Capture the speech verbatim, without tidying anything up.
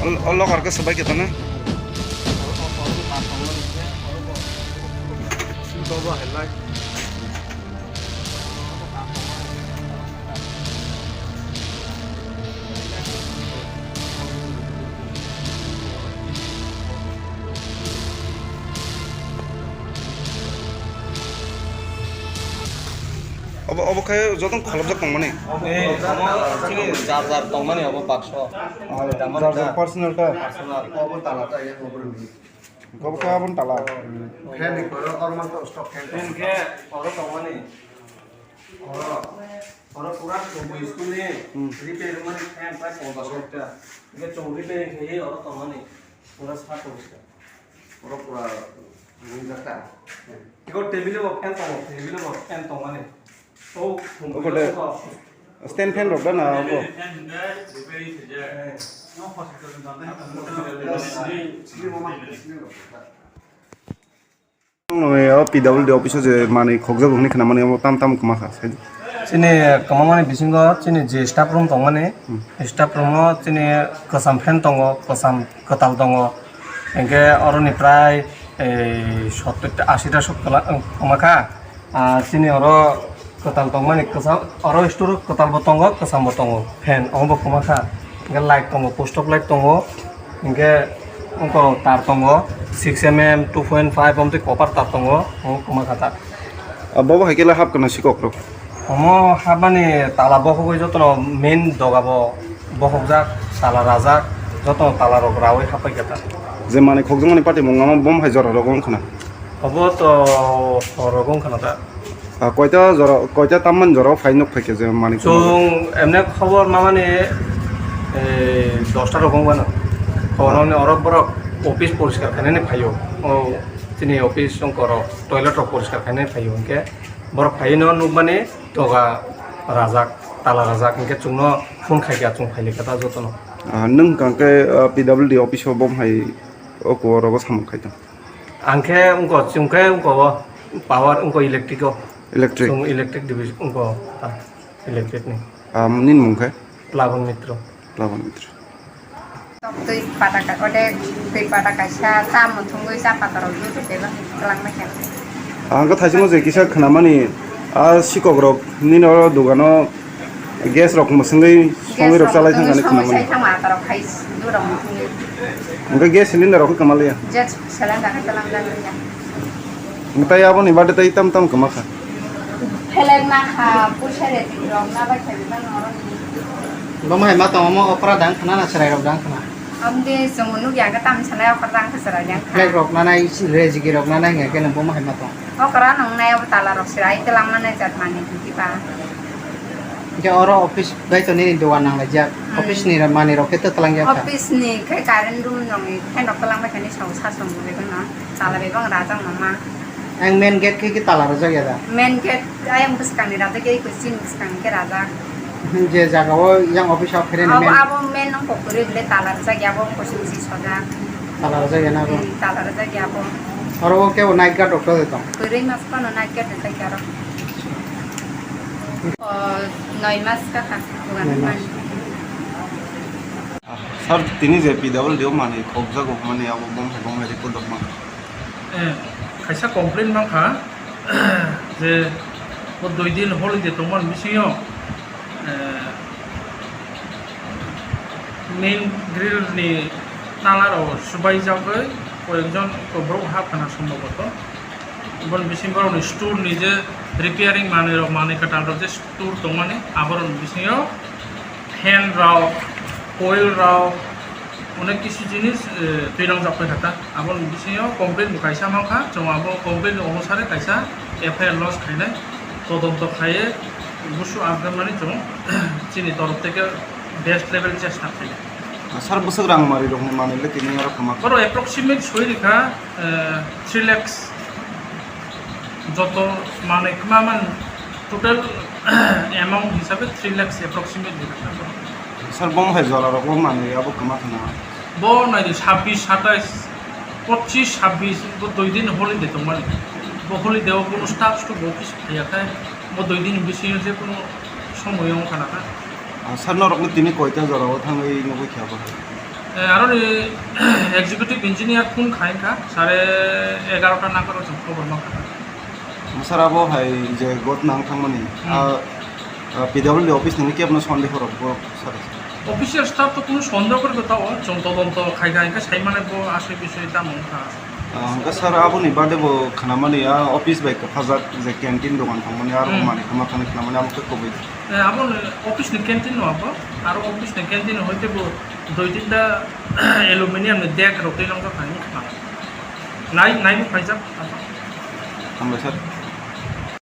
O locker khe swbai khe tongna. Obo, obo khe joto kholopjak tongmani. Eh, omo chini jar jar tongmani obo bakso. Ah, jar jar personal ta. Personal. Obo tala ta, yang obo rwdi. Obo khe aboni tala. Fan ni koro, orman to stock fan. Fan khe oro tongmani. Oro, oro pura Chongwi school ni Hmm. repair mani fan pai ponchash ta. Hingke chong repair khe oro tongmani. Pura sa tongmani. Oro pura ringjak ta. Iko table bo fan tongo, table bo fan tongmani. O, Obo de stand fan rok da na obo? Nong nong o P W D office o je manwi khokjago hwnwi khwnamani omo tam tam kwma kha, sai di. Chini kwmamani bisingo chini je staff room tongmani, Hmm. staff room o chini kwcham fan tongo, kwcham kwtal tongo, hinkhe oroni prai, eh, sottor ta, ashi ta sok kwla-, kwma kha. Ah, chini oro kwtal tongmani kwcham, oro store kwtal bo tongo, kwcham bo tongo, fan omo bo kwma kha. Hinkhe light tongo, post of light tongo, hinkhe wngkha tar tongo, six M M, two point five omo twi copper tar tongo, omo kwma kha ta. Ah, bobo hai khe le hap kana sikok rok. Omo hapmani tala bokhogwi jotono main doga bo bokhokjak, tala rajak, jotono tala rok rawi hapai khe ta. Je manwi khokjakmani party mung ama bom hai jora rok wng khna. Obo to hor rok wng khna ta. Ah, koita jora, koita tamman jora phai nuk phai khe je manwi khokjak? Chwng emne khobor mamani, eh, dosta rok wng bano. Khobor mamani oro borok office poriskar khainani phaio. O chini office wng koro toilet rok poriskar khainani phaio hinkhe borok phaino nukmani. Toga rajak, tala rajak, hinkhe chwngno phone khai kha, chwng phai lai kha ta jotono. Ah, nwng hwnkha khe, ah, P W D office o bom hai o kuwa rogo samung khai tong? Ang khe wngkha, chwng khe wngkha o power, wngkha electric o. Electric? Chwng electric division wngkha ta, electric ni. Ah, nini mung khe? Plabon Mitro. Plabon Mitro. Twi pata ka, ode twi pata kaisa cha muthungwi cha pata rok YouTube eba kwlangma khe. Ang khe thaisimo je kisa khwnamani, a sikok rok nini oro dogano gas rok mwswngwi songwi rok chalai thang hinwi khwnamani. Sai thangma ata rok khai durok muthungwi. Hwnkhe gas cylinder rok khe kwma liya? Gas cylinder khe kwlangjak liya. Tei aboni bade tei tam tam kwma kha. Phelek na kha, puisa rejik rok na bai kha bebak norok ni. Bo mai ma tongo, omo okra dang khna na chwrai rok dang khna? Amde chwng nukya khe tam sanai okra dang kha chwrai dang kha. Phelek rok na nai, rejik rok na nai hwnkhe nang bo mai ma tong? Okra nang nai abo tala rok chwrai twlang ma nai jat mani twi pa. Hwnkhe oro office bai to nini dogan nang lai jak. Hmm. Office ni manwi rok khe to twlang jak kha? Office ni khe current room rok ni fan rok twlang bai kha ni sao sa song bo bebak no. Tala bebak rajak mama. Ang main gate khe ki tala rwjak ya da? Main gate ayang bwskang ni rajak ya, eko chini bwskang ni khe rajak. Je jaga o yang office o phere ni abo, main. Abo main nang kok kwrwi bwle tala rwjak ya, abo kosong si sojak. Tala rwjak ya na abo? Hmm, tala rwjak ya abo. Oro o kebo night guard rok to tong? Kwrwi mas phano night guard rwjak ya aro. O, noi mas ka kha, bukan. Noi mas. Sir, tini je P W D o manwi khokjago hwnmani abo bom hai bom hai report rok mankha. Eh, kaisa complaint mankha je bo dui din holiday tongmani bisingo, eh, main grill ni tala rok subaijagwi koyekjon borok ha khna sombhoboto. Boni bisingo borokni store ni je repairing manwi rok, manwi kwtal rok je store tongmani, aborokni bisingo fan rok, coil rok, onek kisu jinis, eh, twi langjak pai kha ta. Aboni bisingo complaint bo kaisa mankha, chwng abo complaint ni onusare kaisa F I R lodge khainai, todonto khaiwi busu amkhe mani chwng chini torof theke best level chesta khainai. Sir, bwswk rang mari rokni manwi le tini oro kwma? Borok approximate soi rikha, eh, three lakhs. Joto manwi kwma man total amount hisabe three lakhs approximately rikha. Sir, bom hai jora rok o manwi abo kwma khna? Bo naidi sabbish, satais, pochis, sabbish, bo dui din holiday tongmani. Bo holiday o bono staff to bo office phaiya khai, bo dui din bisingo je kono somoyo wngkha na kha. Ah, sir, norokno tini koita jora o thangwi nugwi kha bo hai? Eh, aroni executive engineer phone khai kha, sare egarota nangaro chwng khobor mankha. Sir, abo hai je got nang thangmani, Hmm. ah, ah, P W D office ni kebno sondeho rok bo, sir? Official staff to kunu sondeho kori tao, chwng todonto khai kha, hingke sai mane bo asoi bisoi tamo wngkha. Ah, hingke sir, aboni bade bo khnamani, ah, office bai kwphajak je canteen dogan thangmani, aro Hmm. manwi khama thani khnamani, amo khe kubui. Eh, abo office ni canteen no abo, aro office ni canteen hoite bo dui tinta aluminium ni deck rok twi nokjak hai wngkha. Nai, nai bo khaijak. Hambai sir.